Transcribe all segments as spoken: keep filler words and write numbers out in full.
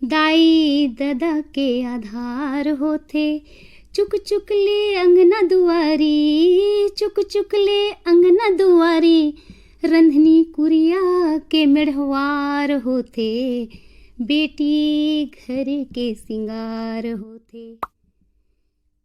दाई ददा के आधार होथे। चुक चुक ले अंगना दुआरी, चुक चुक ले अंगना दुआरी, रंधनी कुरिया के मेढ़वार होथे। बेटी घर के सिंगार होथे।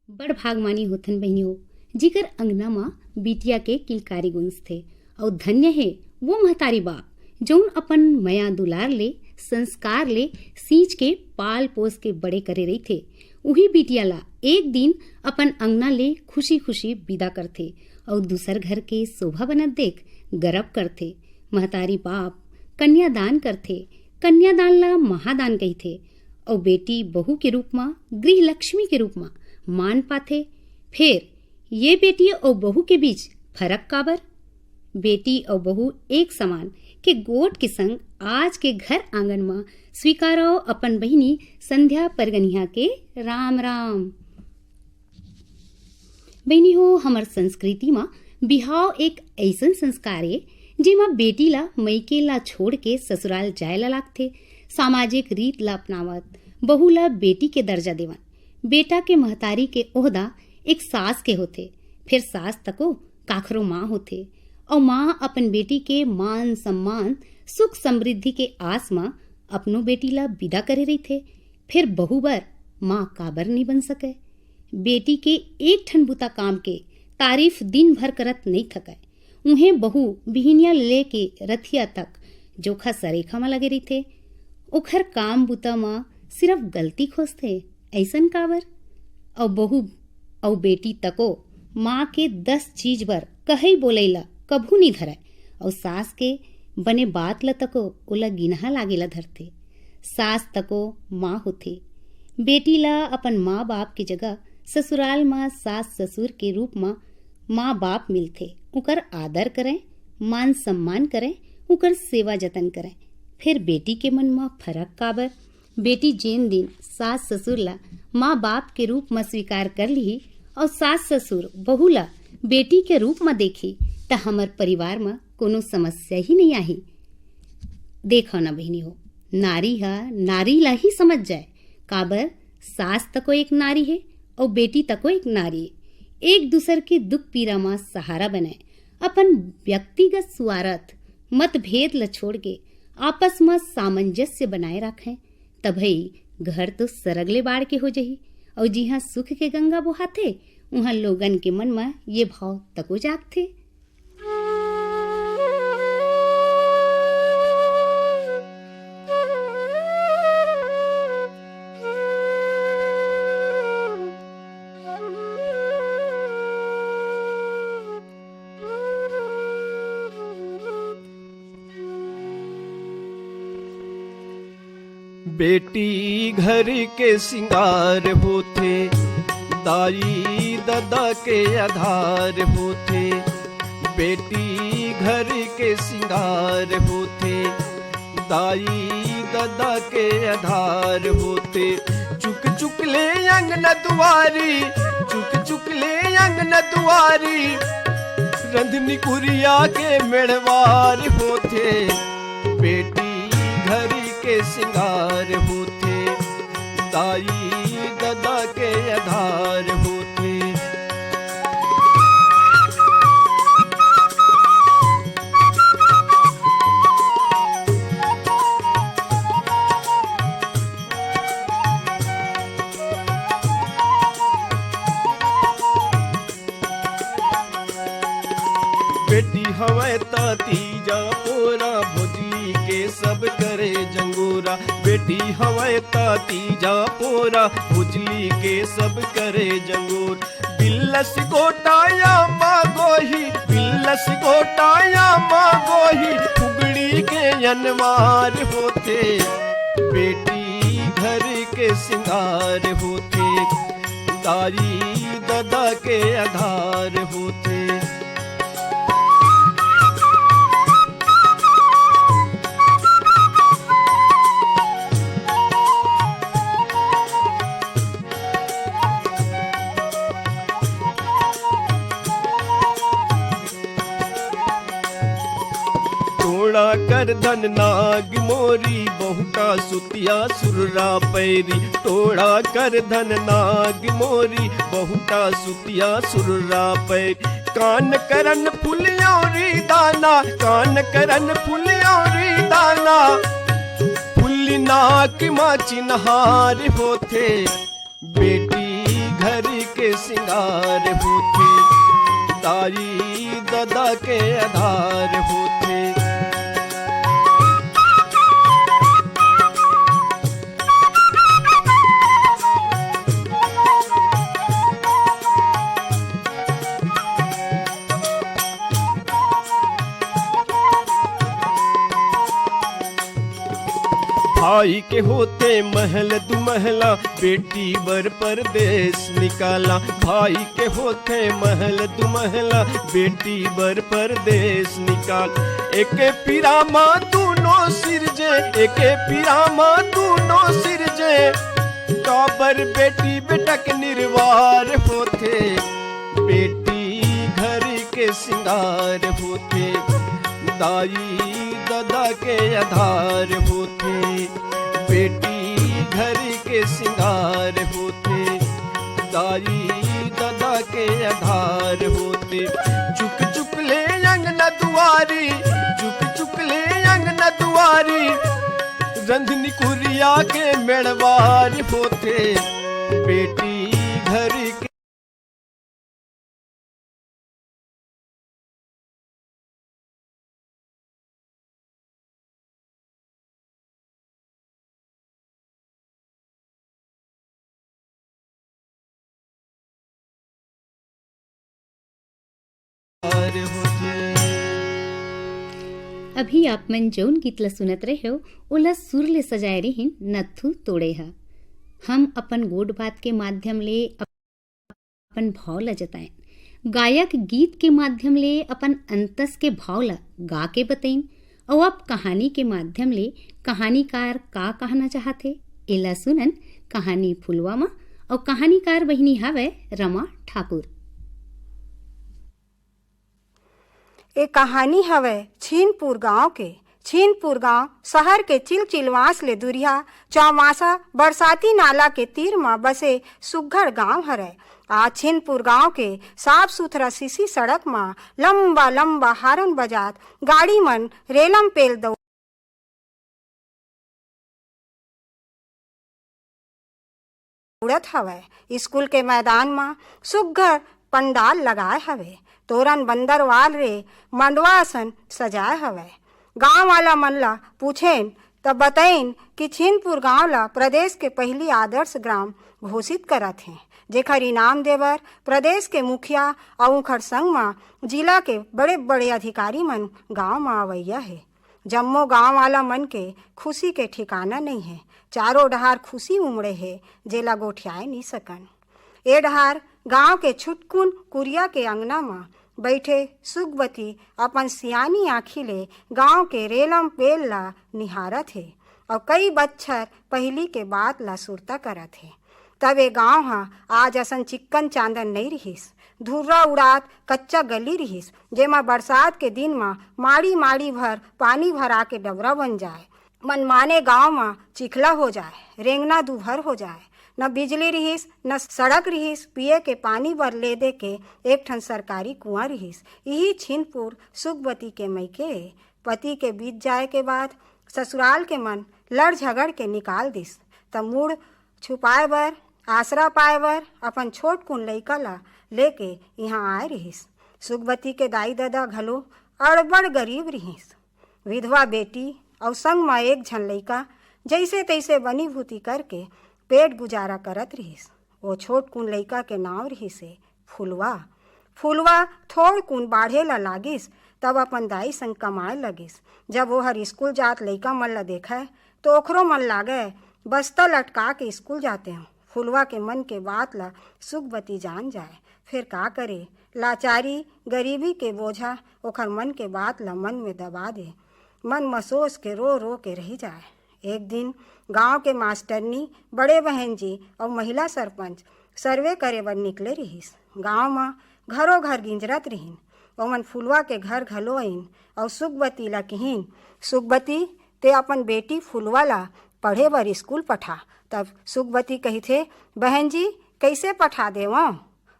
बड़ भागमानी होथन बहिनी हो, जिकर अंगना म बिटिया के किलकारी गुंजथे। अउ धन्य हे वो महतारी बाप, जउन अपन मया दुलार ले, संस्कार ले सींच के, पाल पोस के बड़े करे रहिथे। उही बिटिया ला एक दिन अपन अंगना ले खुशी खुशी विदा करथे अउ दूसर घर के शोभा बनत देख गरब करथे। महतारी बाप कन्यादान करथे। कन्यादान ला महादान कहिथे। अउ बेटी बहू के रूप म, गृह लक्ष्मी के रूप म मान पाथे। फेर ये बेटी अउ बहू के बीच फरक काबर? बेटी अउ बहू एक समान के गोठ के संग आज के घर आंगन म स्वीकारव अपन बहिनी संध्या परगनिहा के राम राम। बहिनी हो, हमर संस्कृति म बिहाव एक अइसन संस्कार ए, जेमा बेटी ला मइके ला छोड़ के ससुराल जाय ला लागथे। सामाजिक रीत ला अपनावत बहू ला बेटी के दर्जा देवन। बेटा के महतारी के ओहदा एक सास के होथे, फेर सास तको काखरो माँ होथे। अउ माँ अपन बेटी के मान सम्मान, सुख समृद्धि के आस म अपनो बेटी ला विदा करे रहिथे। फेर बहू बर माँ काबर नइ बन सकय? बेटी के एक ठन बुता काम के तारीफ दिन भर करत नइ थकय। उहें बहू बिहिनिया ले के रथिया तक जोखा सरेखा म लगे रहिथे। ओखर काम बुता म सिर्फ गलती खोजथे, अइसन काबर? अउ बहू अउ बेटी तको माँ के दस चीज बर कहई बोलई ल कभू नइ धरय, अउ सास के बने बात ल तको ओला गिनहा लागे ल धरथे। सास तको माँ होथे। बेटी ल अपन माँ बाप के जगह ससुराल म सास ससुर के रूप म माँ बाप मिलथे, उंकर आदर करय, मान सम्मान करय, उंकर सेवा जतन करय। फेर बेटी के मन म फरक काबर? बेटी जेन दिन सास ससुर ला माँ बाप के रूप म स्वीकार कर लिही अउ सास ससुर बहू ला बेटी के रूप म देखही, त हमर परिवार म कोनो समस्या ही नइ आही। देखव न बहिनी हो, नारी ह नारी ला ही समझ जाय। काबर, सास तको एक नारी हे अउ बेटी तको एक नारी हे। एक दूसर के दुख पीरा म सहारा बनय, अपन व्यक्तिगत स्वार्थ, मतभेद ल छोड़ के आपस म सामंजस्य बनाए राखय, तभई घर तो सरग ले बाढ़ के हो जही। अउ जिहां सुख के गंगा बोहाथे, उहां लोगन के मन म ये भाव तको जागथे। बेटी घर के सिंगार होथे, दाई ददा के आधार होथे। बेटी घर के सिंगार होथे, दाई ददा के आधार होथे। चुक चुक ले अंगना दुआरी, चुक चुक ले अंगना दुआरी, रंधनी कुरिया के मेड़वार होथे। बेटी घर के सिंगार होथे, दाई ददा के आधार होथे। बेटी हवय त तीजा पोरा, भोजली के सब करे जंगोरा। बेटी हवय त तीजा पोरा, भोजली के सब करे जंगोर। बिल्लस गोटाया माँ गोही, बिल्लस गोटाया माँ गोही, फुगड़ी के अनवार होथे। बेटी घर के सिंगार होथे, दाई ददा के आधार होथे। टोड़ा कर धन नाग मोरी बहुटा सुतिया सुररा पैरी, टोड़ा कर धन नाग मोरी बहुटा सुतिया सुररा पैरी। कान करन फुलियोरी दाना, कान करन फुलियोरी दाना, फुल्ली नाक मा चिन्हार होथे। बेटी घर के सिंगार होथे, दाई ददा के आधार होथे। भाई के होथे महल दू महला, बेटी बर परदेस निकाला। भाई के होथे महल दू महला, बेटी बर परदेस निकाल। एके पीरा मा दूनो सिरजे, एके पीरा मा दूनो सिरजे, काबर बेटी बेटा के निर्वार होथे। बेटी घर के सिंगार होथे, दाई ददा के आधार होथे। बेटी घर के सिंगार होथे, दाई ददा के आधार होथे। चुक चुक ले अंगना दुआरी, चुक चुक ले अंगना दुआरी, रंधनी कुरिया के मेड़वार होथे। बेटी घर के अभी आप मन जौन गीत ल सुनत रहे हो, ओला सुर ले सजाए रिहिन नत्थू तोड़े ह। हम अपन गोठ बात के माध्यम ले अपन भाव ल जताएन। गायक गीत के माध्यम ले अपन अंतस के भाव ल गा के बतइन। अउ अब कहानी के माध्यम ले कहानीकार का कहना चाहत हे, एला सुनन। कहानी फुलवा म, अउ कहानीकार बहिनी हवय रमा ठाकुर। ए कहानी हवय छीनपुर गांव के। छीनपुर गांव शहर के चिलचिलवास ले दुरिहा चौमासा बरसाती नाला के तीर म बसे सुग्घर गांव हरय। आज छीनपुर गांव के साफ सुथरा सीसी सड़क म लंबा लंबा हारन बजात गाड़ी मन रेलम पेल दौ उड़त हवय। स्कूल के मैदान म सुग्घर पंडाल लगाए हवय। तोरन बंदरवाल रे मंडवा असन सजाए हवय। गांव वाला मन ला पूछेन त बतइन कि छीनपुर गांव ला प्रदेश के पहिली आदर्श ग्राम घोषित करत हे, जेखर इनाम देबर प्रदेश के मुखिया अउ उंखर संग म जिला के बड़े-बड़े अधिकारी मन गांव म अवइया हे। जम्मो गांव वाला मन के खुशी के ठिकाना नइ हे। चारों डहार खुशी उमड़े हे, जेला गोठियाए नइ सकन। ए डहार गांव के छुटकुन कुरिया के अंगना म बइठे सुगवती अपन सियानी आंखी ले गांव के रेलम पेल ला निहारत हे अउ कई बच्छर पहिली के बात ला सुरता करत हे। तब ए गांव ह आज असन चिक्कन चांदन नइ रिहिस। धुर्रा उड़ात कच्चा गली रिहिस, जेमा बरसात के दिन म माड़ी-माड़ी भर पानी भरा के डबरा बन जाय। मनमाने गांव म चिखला हो जाय, रेंगना दुभर हो जाय। न बिजली रिहिस, न सड़क रिहिस, पिए के पानी बर लेदे के एक ठन सरकारी कुआं रिहिस। इही छिनपुर सुगवती के मइके ए। पति के बीत जाय के बाद ससुराल के मन लड़ झगड़ के निकाल दिस, त मुड़ छुपाए बर, आसरा पाए बर अपन छोटकुन लइका ला लेके इहां आए रिहिस। सुगवती के दाई ददा घलो अड़बड़ गरीब रिहिस। विधवा बेटी अउ संग म एक झन लइका, जइसे तइसे बनी भूती करके पेट गुजारा करत रिहिस। ओ छोटकुन लइका के नांव रिहिस हे फुलवा। फुलवा थोड़कुन बाढ़े ल लागिस, तब अपन दाई संग कमाए लगिस। जब ओहर स्कूल जात लइका मन ल देखय, तो ओखरो मन लागय, बस्ता लटका के स्कूल जाते हंव। फुलवा के मन के बात ल सुगवती जान जाय। फेर का करे? लाचारी, गरीबी के बोझा ओखर मन के बात ल मन में दबा दे। मन मसोस के रो रो के रहि जाय। एक दिन गांव के मास्टरनी, बड़े बहन जी अउ महिला सरपंच सर्वे करे बर निकले रिहिस। गांव म घरो घर गिंजरत रिहिन। ओमन फुलवा के घर घलो आइन अउ सुखबती ला किहिन, "सुखबती, ते अपन बेटी फुलवा ला पढ़े बर स्कूल पठा।" तब सुखबती कहिथे, "बहन जी, कइसे पठा देवं?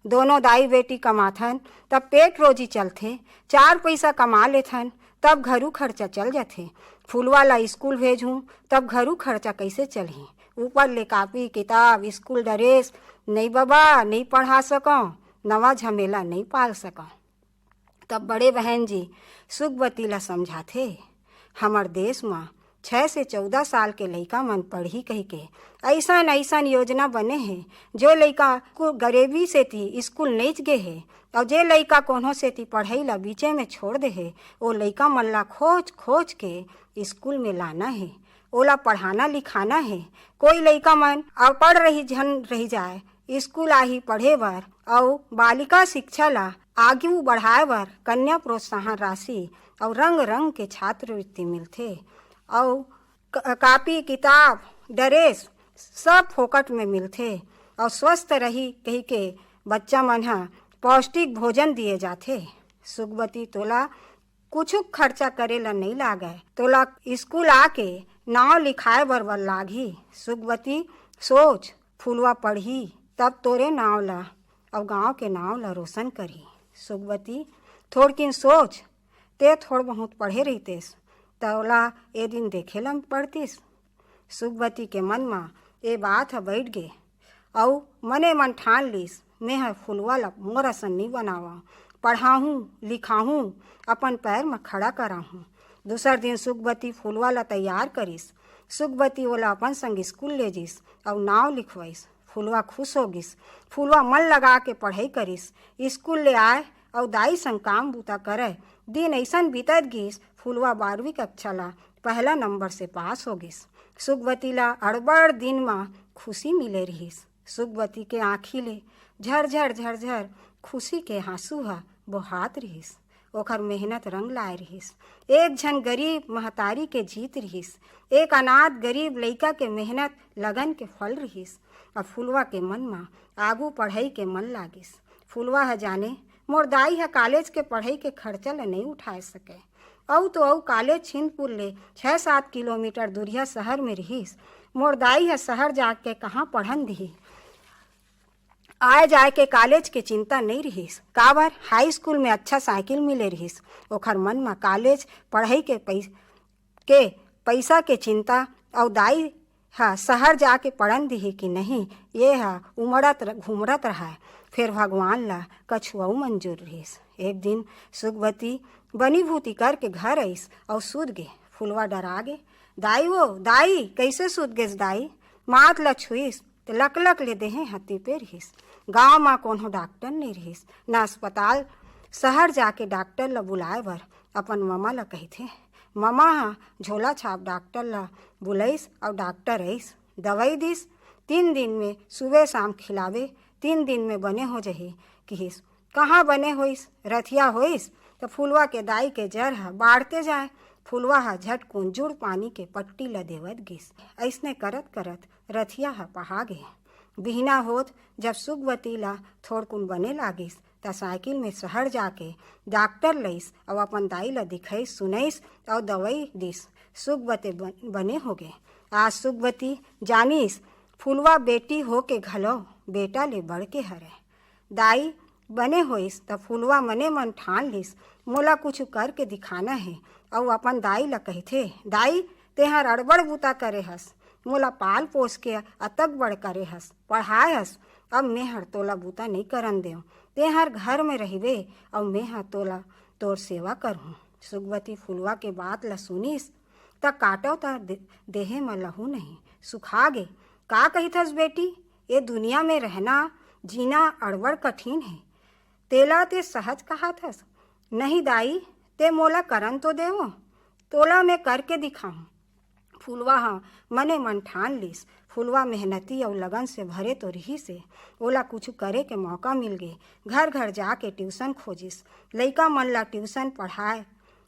दोनों दाई बेटी कमाथन, तब पेट रोजी चलथे, चार पइसा कमा लेथन, तब घरू खर्चा चल जाथे। फुलवा ला स्कूल भेजहूँ, तब घरू खर्चा कइसे चलही? ऊपर ले कापी, किताब, स्कूल ड्रेस, नइ बबा, नइ पढ़ा सकंव, नवा झमेला नइ पाल सकंव।" तब बड़े बहन जी सुखबती ला समझाथे, "हमर देश म छह से चौदह साल के लइका मन पढ़ही कहिके अइसन अइसन योजना बने हे, जो लइका को गरीबी सेती स्कूल नइच गे हे, अउ जे लइका कोनो सेती पढ़ई ला बीचे में छोड़ दे हे, ओ लइका मन ला खोज खोज के स्कूल में लाना हे, ओला पढ़ाना लिखाना हे। कोई लइका मन अनपढ़ रही झन रही जाए, स्कूल आही पढ़े बर, अउ बालिका शिक्षा ला आगू बढ़ाए बर कन्या प्रोत्साहन राशि अउ रंग रंग के छात्रवृत्ति मिलथे, अउ क-, कापी, किताब, ड्रेस सब फोकट में मिलथे, अउ स्वस्थ रही कहिके बच्चा मन ह पौष्टिक भोजन दिए जाथे। सुखबती, तोला कुछु खर्चा करे ला नइ लागय, तोला स्कूल आके नाव लिखाए बर, बर लागही।" सुखबती, "सोच, फुलवा पढ़ही, तब तोरे नाव ला अउ गांव के नाव ला रोशन करही।" सुखबती, "थोड़किन सोच, ते थोड़ बहुत पढ़े रहितेस, तोला ए दिन देखे ला पड़तिस।" सुखबती के मन म ए बात ह बइठ गे, अउ मने मन ठान लिस, "मेंह फुलवा ला मोर असन नइ बनावंव, पढ़ाहूँ, लिखाहूँ, अपन पैर म खड़ा कराहूँ।" दूसर दिन सुखबती फुलवा ला तैयार करिस। सुखबती ओला अपन संग स्कूल ले जिस अउ नाव लिखवाइस। फुलवा खुश हो गिस। फुलवा मन लगा के पढ़ई करिस। स्कूल ले आए अउ दाई संग काम बूता करय। दिन अइसन बीतत गिस, फुलवा बारहवीं कक्षा ला पहला नंबर से पास हो गिस। सुखबती ला अड़बड़ दिन म खुशी मिले रिहिस। सुखबती के आँखी ले झरझर झरझर खुशी के आंसू ह बोहात रिहिस। ओखर मेहनत रंग लाए रिहिस। एक झन गरीब महतारी के जीत रिहिस। एक अनाथ गरीब लइका के मेहनत लगन के फल रिहिस। अब फुलवा के मन म आगू पढ़ई के मन लागिस। फुलवा ह जाने, "मोर दाई ह कॉलेज के पढ़ई के खर्चा ल नइ उठाए सके। अउ तो अउ कॉलेज छिंदपुर ले छह सात किलोमीटर दूरिहा शहर में रिहिस। मोर दाई ह शहर जाके कहाँ पढ़न दिही? आए जाए के कॉलेज के चिंता नइ रिहिस, काबर हाई स्कूल में अच्छा साइकिल मिले रिहिस। ओखर मन म कॉलेज पढ़ई के पै-, के पइसा के चिंता अउ दाई ह शहर जाके पढ़न दिही कि नहीं, ये ह उमड़त र-, घुमड़त रहय।" फेर भगवान ला कछु अउ मंजूर रिहिस। एक दिन सुखबती बनी भूती करके घर आइस अउ सूत गे। फुलवा डरा गे। "दाई वो, दाई, कइसे सूत गेस दाई?" माथ ला छुइस त लकलक ले देहे ह तिपे रिहिस। गांव म कोनो डॉक्टर नइ रिहिस, न अस्पताल। शहर जाके डॉक्टर ल बुलाए बर अपन ममा ल कहिथे। ममा ह झोला छाप डॉक्टर ल बुलइस अउ डॉक्टर अइस, दवई दिस। "तीन दिन में सुबह शाम खिलावे, तीन दिन में बने हो जही," किहिस। कहाँ बने होइस, रथिया होइस, त फुलवा के दाई के जर ह बाढ़ते जाए। फुलवा ह झटकुन जुड़ पानी के पट्टी ल देवत गिस। अइसने करत करत रथिया ह पहा गे। बिहना होत जब सुखबती ल थोड़कुन बने लागिस, त साइकिल में शहर जाके डॉक्टर लइस अउ अपन दाई ल दिखइस, सुनइस अउ दवई दिस। सुखबती बन-, बने होगे। आज सुखबती जानिस, फुलवा बेटी होके घलो बेटा ले बढ़के हरय। दाई बने होइस, त फुलवा मने मन ठान लिस, "मोला कुछु करके दिखाना हे।" अउ अपन दाई ल कहिथे, "दाई, तेंहर अड़बड़ बूता करे हस, मोला पाल पोस के अतक बड़ करे हस, पढ़ाए हस, अब मेंहर तोला बूता नइ करन देंव। तेंहर घर में रहिबे अउ मेंह तोला, तोर सेवा करहूँ।" सुखबती फुलवा के बात ल सुनिस, त काटो त दे-, देहे म लहू नहीं, सुखा गे। "का कहिथस बेटी, ए दुनिया में रहना, जीना अड़बड़ कठिन हे। तेला ते सहज कहाथस। नहीं दाई, ते मोला करन तो देवो, तोला मैं करके दिखाहूँ।" फुलवा ह मने मन ठान लिस। फुलवा मेहनती अउ लगन से भरे तो रिहिस हे, ओला कुछु करे के मौका मिल गे। घर घर जाके ट्यूशन खोजिस, लइका मन ला ट्यूशन पढ़ाए,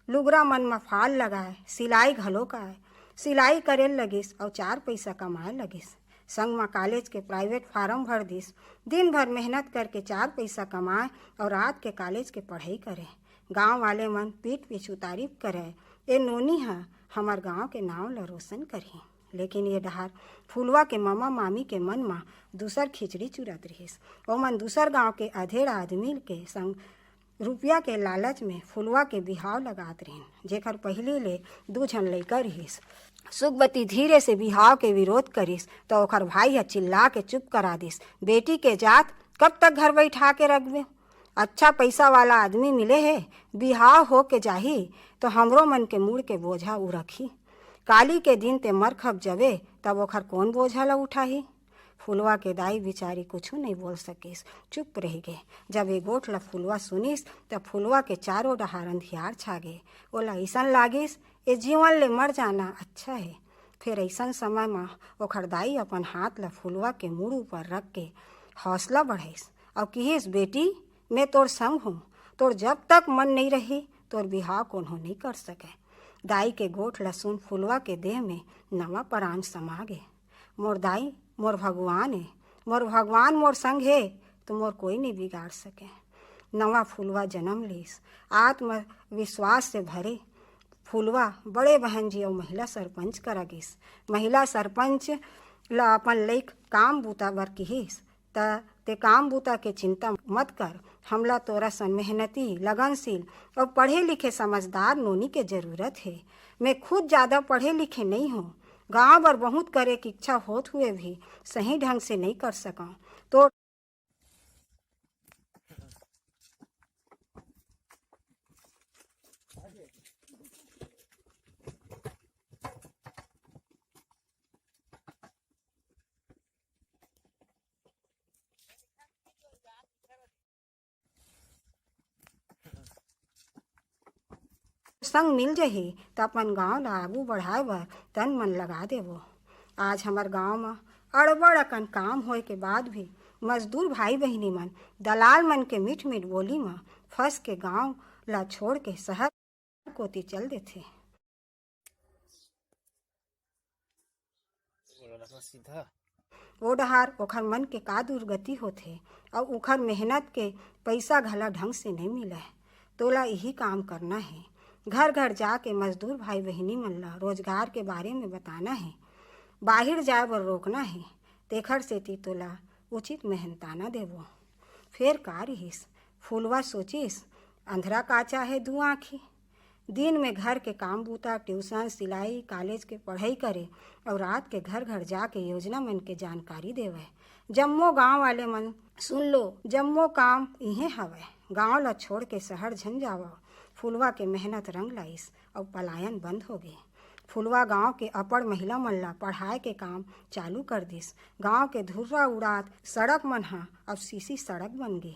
लुगरा मन म फाल लगाए, सिलाई घलोक आए। सिलाई करे लगिस अउ चार पइसा कमाए लगिस। संग म कॉलेज के प्राइवेट फार्म भर दिस। दिन भर मेहनत करके चार पइसा कमाए अउ रात के कॉलेज के पढ़ई करे। गांव वाले मन पीठ पीछू तारीफ करय, "ए नोनी ह हमर गांव के नांव ल रोशन करही।" लेकिन ये डहार फुलवा के ममा मामी के मन म दूसर खिचड़ी चुरत रिहिस। ओमन दूसर गांव के अधेड़ आदमी के संग रुपया के लालच में फुलवा के बिहाव लगात रिहिन, जेकर पहिली ले दू झन लइका रिहिस। सुखवती धीरे से बिहाव के विरोध करिस, त ओकर भाई ह चिल्ला के चुप करा दिस, "बेटी के जात कब तक घर बैठा के रखबे? अच्छा पैसा वाला आदमी मिले हे, बिहाव हो के जाही, तो हमरो मन के मुड़ के बोझा उ रखही। काली के दिन ते मर खप जबे, तब ओखर कोन बोझा ल उठाही?" फुलवा के दाई बिचारी कुछु नइ बोल सकिस, चुप रहि गे। जब ए गोठ ल फुलवा सुनिस, त फुलवा के चारों डहार अंधियार छा गे। ओला अइसन लागिस, ए जीवन ले मर जाना अच्छा हे। फेर अइसन समय म ओखर दाई अपन हाथ ल फुलवा के मुड़ ऊपर रख के हौसला बढ़ाइस अउ किहिस, "बेटी, मैं तोर संग हूँ। तोर जब तक मन नइ रही, तोर बिहाव कोनो नइ कर सके।" दाई के गोठ ल सुन फुलवा के देह में नवा परान समा गे। "मोर दाई, मोर भगवान ए, मोर भगवान मोर संग हे, तो मोर कोई नइ बिगाड़ सके।" नवा फुलवा जन्म लीस। आत्मविश्वास से भरे फुलवा बड़े बहन जी अउ महिला सरपंच करा गिस। महिला सरपंच ल अपन लइक काम बूता बर किहिस, त "ते काम बूता के चिंता मत कर, हमला तोरा सन मेहनती, लगनशील अउ पढ़े लिखे समझदार नोनी के जरूरत हे। मैं खुद ज्यादा पढ़े लिखे नइ हूँ, गांव बर बहुत करे के इच्छा होत हुए भी सही ढंग से नइ कर सकंव। तो संग मिल जही, त अपन गांव ला आगू बढ़ाए बर तन मन लगा देबो।" आज हमर गांव म अड़बड़ अकन काम होए के बाद भी मजदूर भाई बहिनी मन दलाल मन के मीठ मीठ बोली म फंस के गांव ला छोड़ के शहर कोती चल देथे। ओ डहार ओखर मन के का दुर्गति होथे, अउ ओखर मेहनत के पइसा घला ढंग से नइ मिलय। तोला इही काम करना हे, घर घर जाके मजदूर भाई बहिनी मन ला रोजगार के बारे में बताना हे, बाहिर जाए बर रोकना हे, तेखर सेती तोला उचित मेहनताना देबो। फेर का रिहिस? फुलवा सोचिस, "अंधरा का चाहे दू आँखी।" दिन में घर के काम बूता, ट्यूशन, सिलाई, कॉलेज के पढ़ाई करे अउ रात के घर घर जाके योजना मन के जानकारी देवय। जम्मो गांव वाले मन सुन लो, जम्मो काम इहें हवय। गांव ला छोड़ के शहर झन जावव। फुलवा के मेहनत रंग लाइस अउ पलायन बंद होगे। फुलवा गांव के अपढ़ महिला मन ला पढ़ाए के काम चालू कर दिस। गांव के धुर्रा उड़ात सड़क मन ह अब सीसी सड़क बन गे।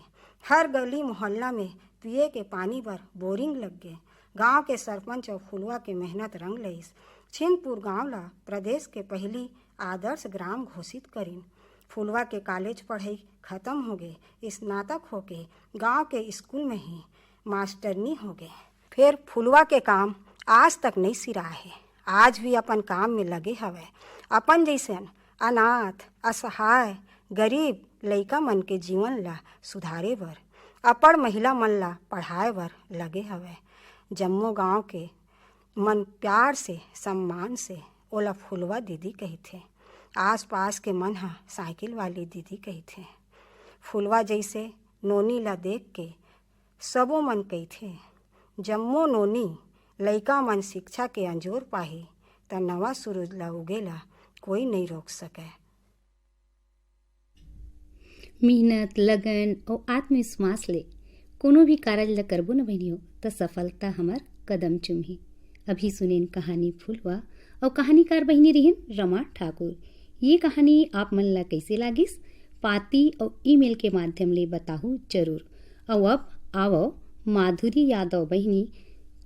हर गली मोहल्ला में पिए के पानी बर बोरिंग लग गे। गांव के सरपंच अउ फुलवा के मेहनत रंग लइस। छिंदपुर गांव ला प्रदेश के पहिली आदर्श ग्राम घोषित करिन। फुलवा के कॉलेज पढ़ई खत्म होगे। स्नातक होके गांव के स्कूल में ही मास्टरनी होगे। फेर फुलवा के काम आज तक नइ सिराए हे। आज भी अपन काम में लगे हवय। अपन जइसन अनाथ, असहाय, गरीब लइका मन के जीवन ला सुधारे बर, अपढ़ महिला मन ला पढ़ाए बर लगे हवय। जम्मो गांव के मन प्यार से, सम्मान से ओला फुलवा दीदी कहिथे। आसपास के मन ह साइकिल वाली दीदी कहिथे। फुलवा जइसे नोनी ला देख के सबो मन कहिथे, "जम्मो नोनी लइका मन शिक्षा के अंजोर पाही, त नवा सूरज ला उगे ला कोई नइ रोक सकय।" मेहनत, लगन अउ आत्मविश्वास ले कोनो भी कारज ल करबो न बहिनियो, त सफलता हमर कदम चूमही। अभी सुनेन कहानी फुलवा अउ कहानीकार बहिनी रिहिन रमा ठाकुर। ये कहानी आप मन ला कइसे लागिस? पाती अउ ईमेल के माध्यम ले बताहू जरूर। अउ अब आवव माधुरी यादव बहिनी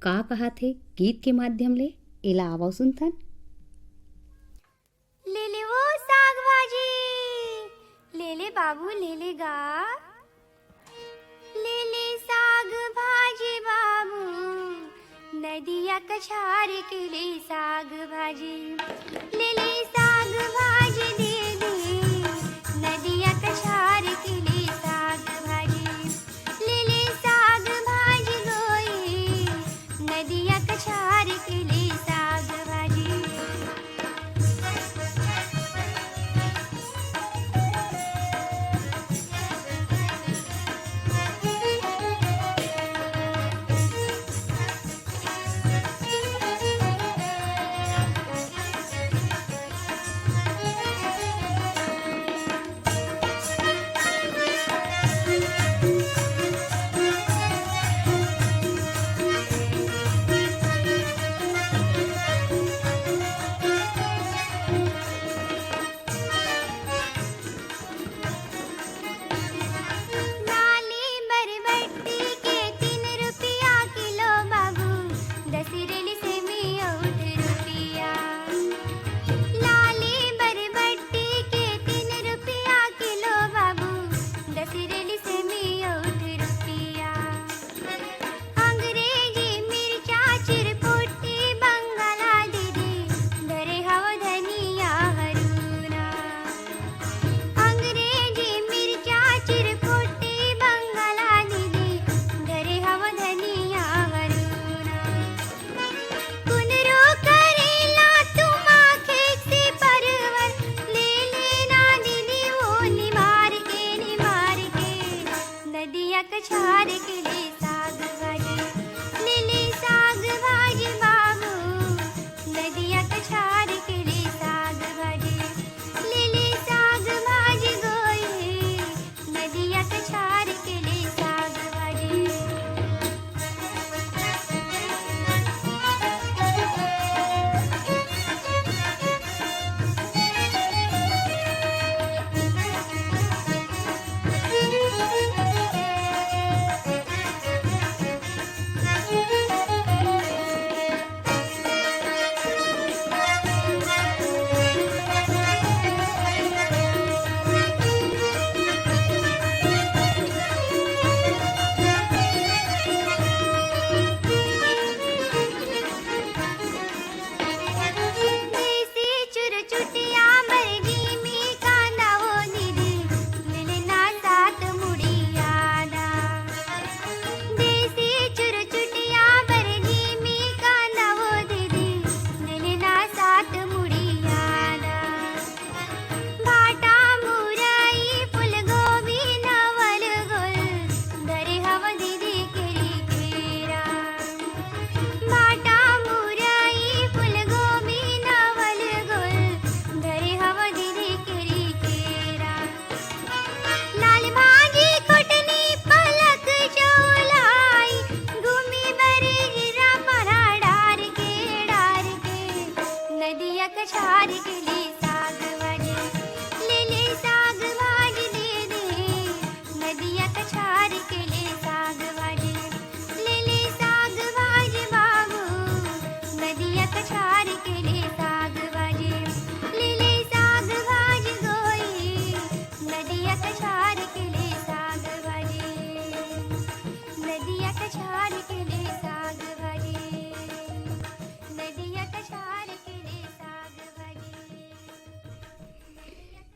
का कहाथे गीत के माध्यम ले, एला आवव सुनथन। ले ले वो साग भाजी, ले ले बाबू, ले ले गा। ले ले साग भाजी बाबू, नदिया कछार के ले साग भाजी। ले ले साग भाजी दीदी, नदिया कछार के ले साग भाजी। ले ले साग भाजी गोई,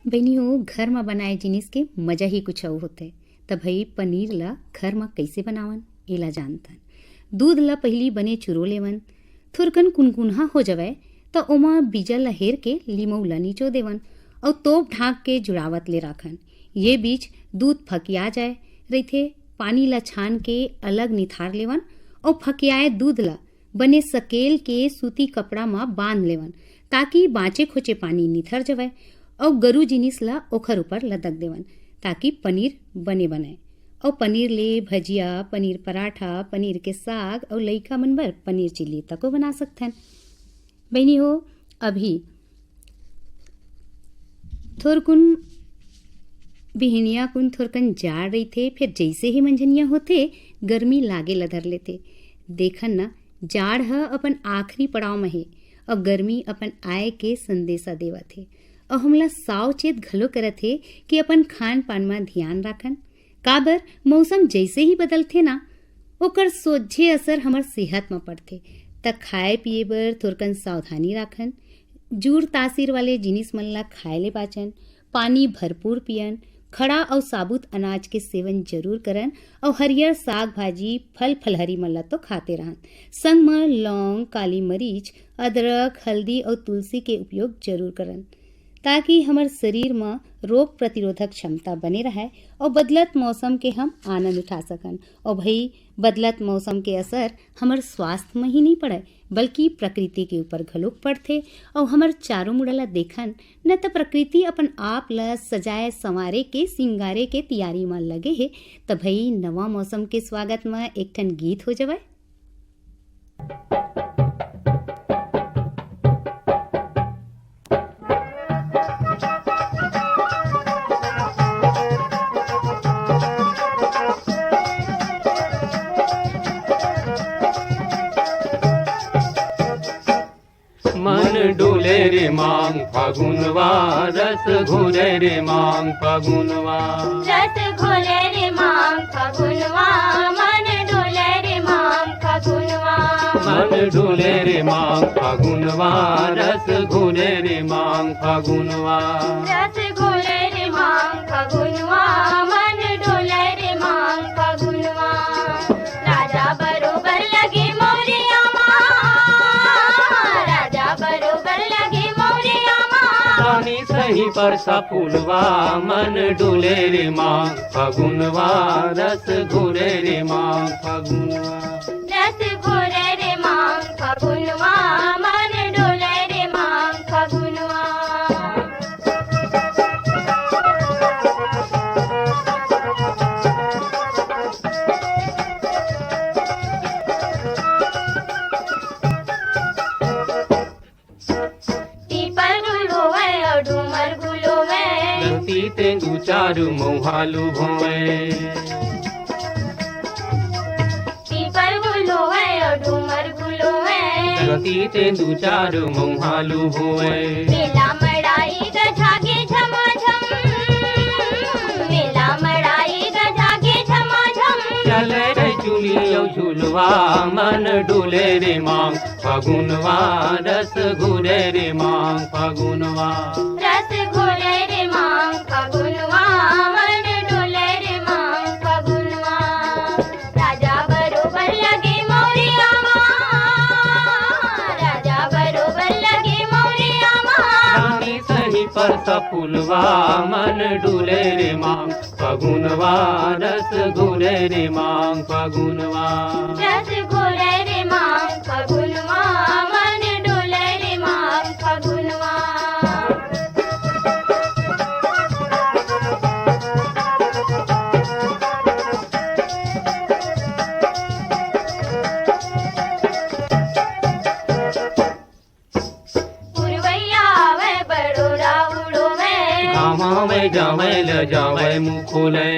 बहिनी हो, घर म बनाए जिनिस के मजा ही कुछ अउ होथे। त भई पनीर ल घर म कइसे बनावन, एला जानथन। दूध ल पहिली बने चुरो लेवन, थुरकन कुनकुनहा हो जवय, त ओमा बीजा ल हेर के लीमऊ ल निचो देवन अउ तोप ढांक के जुड़ावत ले राखन। ये बीच दूध फकिया जाय रहिथे, पानी ल छान के अलग निथार लेवन अउ फकियाए दूध ल बने सकेल के सूती कपड़ा म बांध लेवन, ताकि बांचे खोचे पानी निथर जवय अउ गरु जिनिस ल ओखर ऊपर लदक देवन, ताकि पनीर बने बनय। अउ पनीर ले भजिया, पनीर पराठा, पनीर के साग अउ लइका मन बर पनीर चिल्ली तको बना सकथन। बहिनी हो, अभी थोरकुन बिहनिया कुन थोरकन जाड़ रहिथे, फेर जइसे ही मंझनिया होथे, गर्मी लागे ल धर लेथे। देखन न, जाड़ ह अपन आखिरी पड़ाव म हे, अउ गर्मी अपन आय के संदेशा देवत हे, अउ हमला सावचेत घलो करत हे कि अपन खान पान म धियान राखन। काबर मौसम जइसे ही बदलथे ना, ओकर सोझे असर हमर सेहत म पड़थे। त खाए पिए बर थोरकन सावधानी राखन, जूर तासीर वाले जिनिस मन ल खाए ले बाचन, पानी भरपूर पियन, खड़ा अउ साबुत अनाज के सेवन जरूर करन, अउ हरियर साग भाजी, फल फलहरी मन ल तो खाते रहन। संग म लौंग, काली मरीच, अदरक, हल्दी अउ तुलसी के उपयोग जरूर करन, ताकि हमर शरीर म रोग प्रतिरोधक क्षमता बने रहय अउ बदलत मौसम के हम आनंद उठा सकन। अउ भई, बदलत मौसम के असर हमर स्वास्थ्य म ही नइ पड़य, बल्कि प्रकृति के ऊपर घलोक पड़थे। अउ हमर चारों मुड़ा ल देखन न, त प्रकृति अपन आप ल सजाए संवारे के, सिंगारे के तियारी म लगे हे। त भई, नवा मौसम के स्वागत म एक ठन गीत हो जवय। मन डोले रे मांग फगुनवा, रस घोले रे मांग फगुनवा। रस घोले रे मांग फगुनवा, मन डोले रे मांग फगुनवा। मन डोले रे मांग फगुनवा, रस घोले रे मांग फगुनवा। रस घोले रे मांग फगुनवा, मन डोले रे मांग फगुनवा। राजा बरोबर लगे मौरिया मा, राजा बरोबर लगे मौरिया मा। रानी सही परसा फुलवा, मन डोले रे मांग फगुनवा, रस घोले रे मांग फगुनवा। रस घोले रे मांग फगुनवा, मन डोले रे मांग फगुनवा। पीपर गुल होवय अउ डूमर गुल होवय। गलती ते दू चार मउहा लुभोवय। पीपर गुल होवय अउ डूमर गुल होवय। गलती ते दू चार मउहा लुभोवय। मेला मड़ाई गजागे झमाझम। मेला मड़ाई गजागे झमाझम। चले रे चुली अउ झुलवा, मन डोले रे मांग फगुनवा, रस घोले रे मांग फगुनवा। रस घोले रे मांग फगुनवा, मन डोले रे मांग फगुनवा। राजा बरोबर लगे मौरिया मा, राजा बरोबर लगे मौरिया मा। रानी सही परसा फुलवा, मन डोले रे मांग फगुनवा, रस घोले रे मांग फगुनवा। रस घोले रे मांग फगुनवा, मन डोले रे मांग फगुनवा। पुरवैया आवै बड़ोरा उड़ोवै। घामा में जावै ल जावै मुखोलै।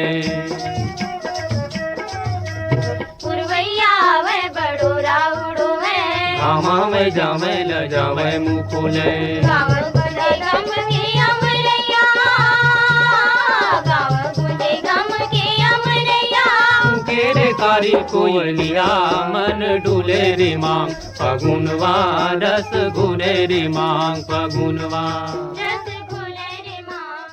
पुरवैया आवै बड़ोरा उड़ोवै। घामा में जावै ल जावै मुखोलै। गाँव गुंजे गम के अमरैया। गाँव गुंजे गम के अमरैया। के रे कारी कोयलिया मन डोले रे मांग फगुनवा रस घोले रे मांग फगुनवा। रस घोले रे मांग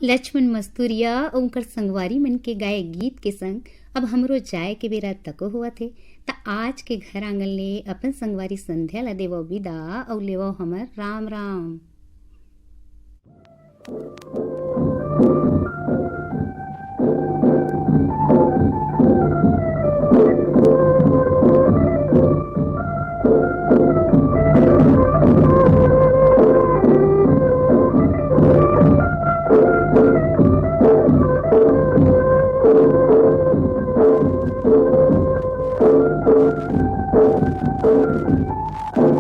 लक्ष्मण मस्तुरिया अउ उनकर संगवारी मन के गाए गीत के संग अब हमरो जाए के बेरा तको होवत हे। त आज के घर आंगन ले अपन संगवारी संध्या ला देवो विदा अउ लेवो हमर राम राम।